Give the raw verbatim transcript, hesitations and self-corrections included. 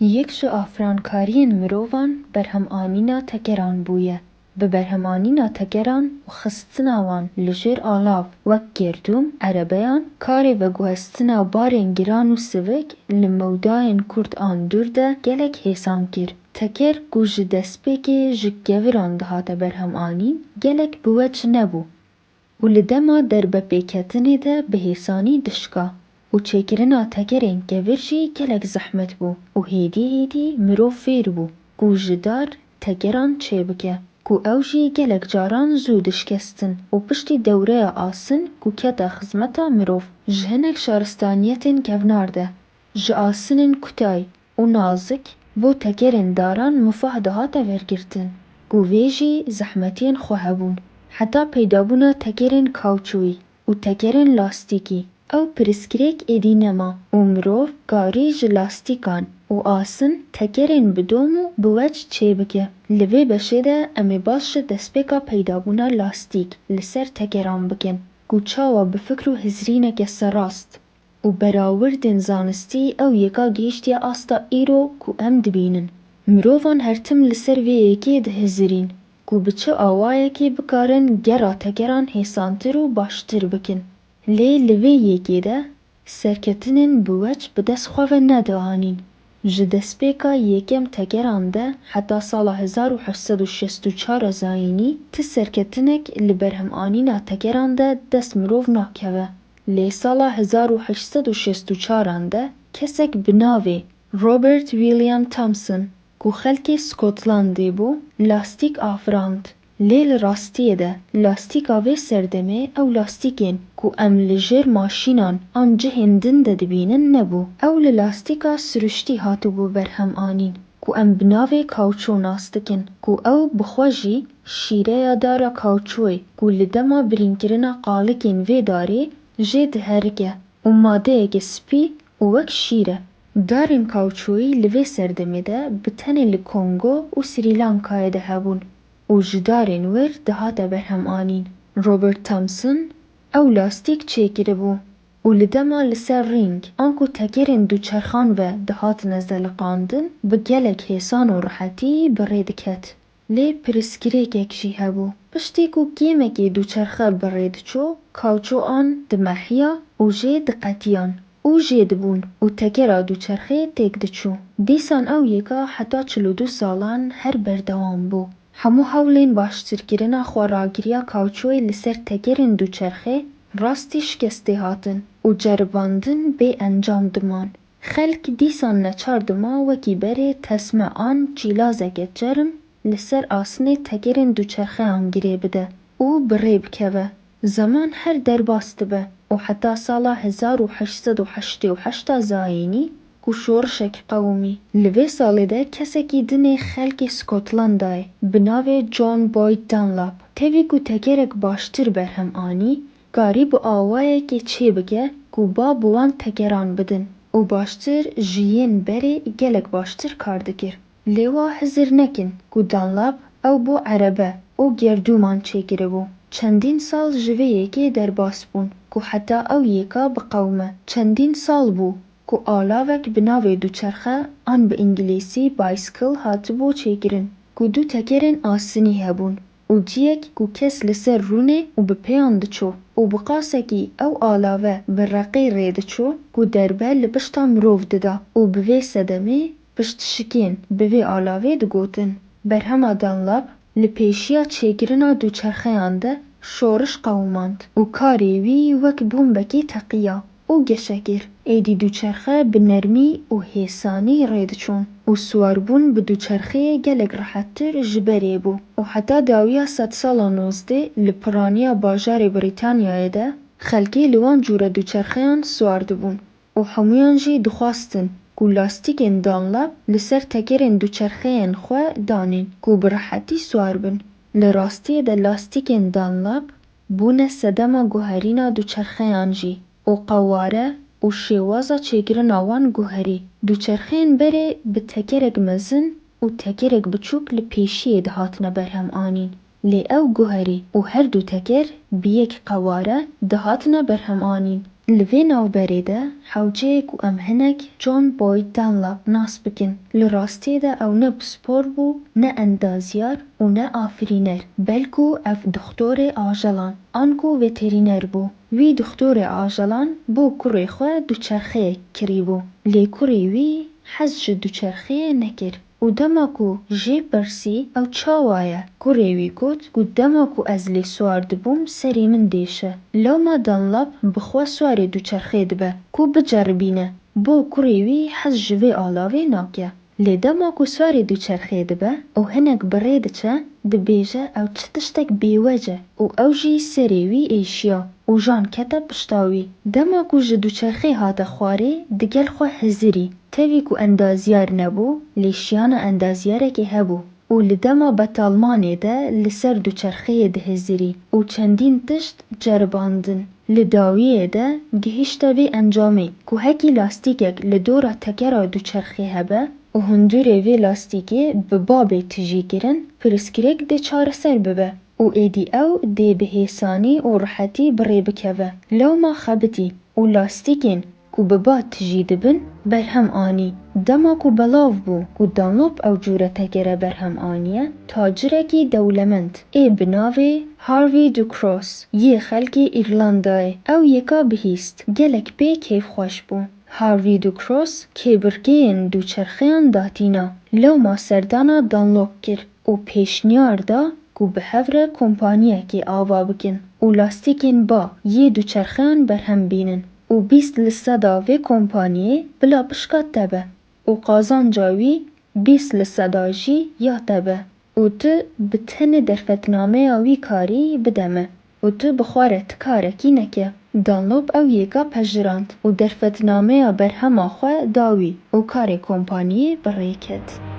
Yek ji afrankariyên mirovan berhemanîna tekeran bûye. Bi berhemanîna tekeran û xistina wan li jêr alav wek gerdûm, erebeyan, karê veguhestina barên giran û sivik li mewdayên kurt an dûr de gelek hêsan kir. Teker ku ji destpêkê ji keviran dihate berhemanîn, gelek bi weç nebû û li dema derbepêketinê de bi hêsanî dişka û çêkirina tekerên kevir jî gelek zehmet bû û hêdî hêdî mirov fêr bû ku ji dar tekeran çêbike ku ew jî gelek caran zû dişkestin û piştî dewreya asin ku kete xizmeta mirov ji hinek şaristaniyetên kevnar de ji asinên kutay û nazik bo tekerên daran mifah dihate vergirtin ku vê jî zehmetiyên xwe hebûn. Heta peydabûna tekerên kawçoyî û tekerên lastîkî, ew pirsgirêk êdî nema û mirov karî ji lastîkan û asin tekerên bi dom û bi weç çêbike. Li vê beşê de em ê bas ji destpêka peydabûna lastîk li ser tekeran bikin ku çawa bi fikr û hizrîneke serrast û berawirdên zanistî ew yeka gihîştiye asta îro ku em dibînin. Mirovan her tim li ser vê yekê dihizirîn ku bi çi awayekê bikarin gera tekeran hêsantir û baştir bikin. Lê li vê yekê de serketinên bi weç bi dest xwe ve nedianîn. Ji destpêka yekem tekeran de heta sala hezar û heşt sed û şêst û çar zayînî ti serketinek li berhemanîna tekeran de dest mirov nakeve. Lê sala hezar û heşt sed û şêst û çar an de kesek bi navê Robert William Thomson, ku xelkê Skotlandê bû, lastîk afirand. Lê li rastiyê de lastîka vê serdemê ew lastîkên ku em li jêr maşînan an cihên din de dibînin nebû. Ew li lastîka siruştî hatibû berhemanîn ku em bi navê kawço nas dikin, ku ew bi xwe jî şîreya dara kawçoyê ku li dema birînkirina qalikên vê darê jê diherike û madeyeke spî û wek şîr e. Darên kawçoyî li vê serdemê de bi tenê li Kongo û Srî Lankayê de hebûn û ji darên wir dihate berhemanîn. Robert Thomson ew lastîk çêkiribû û li dema li ser rîng anku tekerên duçerxan ve dihatine zeliqandin, bi gelek hêsan û rihetî bi rê diket. Lê pirsgirêkek jî hebû. Piştî ku kêmekê duçerxe bi rê diçû, kawço an dimehiya û jê diqetiyan û jê dibûn û tekera duçerxê têk diçû. Dîsan ew yeka heta çil û du salan her berdewam bû. Hemû hewlên baştirkirina xweragiriya kawçoyê li ser tekerên duçerxê rastî şikestê hatin û ceribandin bê encam diman. Xelk dîsan neçar dima wekî berê tesme an çîlazeke çerm li ser asinê tekerên duçerxeyan girê bide û bi rê bikeve. Zeman her derbas dibe û heta sala hezar û heşt sed û heştê û heşt a zayînî ku şorişek qewimî. Li vê salê de kesekî din ê xelkê Skotlandayê bi navê John Boyd Dunlap, tevî ku tekerek baştir berhem anî, karî bi awayekê çêbike ku ba bi wan tekeran bidin û baştir ji yên berê gelek baştir kar dikir. Lê wa hizir nekin ku Dunlap ew bo erebe û gerdûman çêkiribû. Çendîn sal ji vê yekê derbas bûn ku heta ew yeka biqewime. Çendîn sal bû ku alavek bi navê duçerxe an bi îngilîzî bicycle hatibû çêkirin ku du tekerên asinî hebûn û ciyek ku kes li ser rûnê û bi pêyan diçû û bi qasekî ew alave bi reqî rê diçû ku derbe li pişta mirov dida û bi vê sedemê piştşikên bi vê alavê digotin. Berhema Dunlap li pêşiya çêkirina duçerxeyan de şoriş qewimand û karê wî wek bombekî teqiya û geşe kir. Êdî duçerxe bi nermî û hêsanî rê diçûn û siwarbûn bi duçerxeyê gelek rihettir ji berê bû û heta dawiya sedsala nozdeh li piraniya bajarê Brîtanyayê de xelkê li wan cûre duçerxeyan siwar dibûn û hemûyan jî dixwastin ku lastîkên Dunlap li ser tekerên duçerxeyên xwe danîn ku bi rihetî siwar bin. Li rastiyê de lastîkên Dunlap bûne sedema guherîna duçerxeyan jî û qeware û şêwaza çêkirina wan guherî. Duçerxeyên berê bi tekerek mezin û tekerek biçûk li pêşiyê dihatine berhem anîn. Lê ew guherî û her du teker bi yek qeware dihatine berhem anîn. Li vê navberê de hewce ye ku em hinek John Boyd Dunlop nas bikin. Li rastiyê de ew ne pispor bû, ne endazyar û ne afirîner, belku ev dixtorê ajelan, anku veterîner bû. Wî dixtorê ajelan bo kurê xwe duçerxeyek kirîbû. Lê kurê wî hez ji duçerxeyê nekir. Û dema ku jê pirsî, ew çawa ye? Kurê wî got ku dema ku ez lê siwar dibûm, serê min dêşe. Lewma Dunlop bi xwe siwarê duçerxê dibe ku biceribîne. Bo kurê wî hez ji vê alavê nake. Lê dema ku siwarê duçerxê dibe û hinek bi rê diçe, dibêje ew çi tiştek bêwec e û ew jî serê wî êşiya û jan kete pişta wî. Dema ku ji duçerxê hate xwarê, digel xwe hizirî. Tevî ku endazyar nebû, lê şiyana endazyarekê hebû û li dema betalmanê de li ser duçerxeyê dihizirî û çendîn tişt ceribandin. Li dawiyê de gihîşte vê encamê ku hekî lastîkek li dora tekera duçerxê hebe û hundurê vê lastîkê bi ba bê tijîkirin, pirsgirêk dê çareser bibe û êdî ew dê bi hêsanî û rihetî bi rê bikeve. Lewma xebitî û lastîkên ku bi ba tijî dibin, berhem anî. Dema ku belav bû ku Dunlop ew cûre tekere berhem aniye, tacirekî dewlemend ê bi navê Harvey Ducros yê xelkê Îrlandayê ew yeka bihîst. Gelek pê kêfxweş bû. Harvey Ducros kêbirkeyên duçerxeyan datîna, lewma serdana Dunlop kir û pêşniyar da ku bi hev re kompaniyekê ava bikin û lastîkên ba yê duçerxeyan berhem bînin û bîst li seda vê kompaniyê bila pişka te be û qazanca wî bîst li seda jî ya te be û tu bi tenê derfetnameya wî karî bide me û tu bi xwe re ti karekî neke. Dunlop ew yeka pejirand û derfetnameya berhema xwe da wî û karê kompaniyê bi rê ket.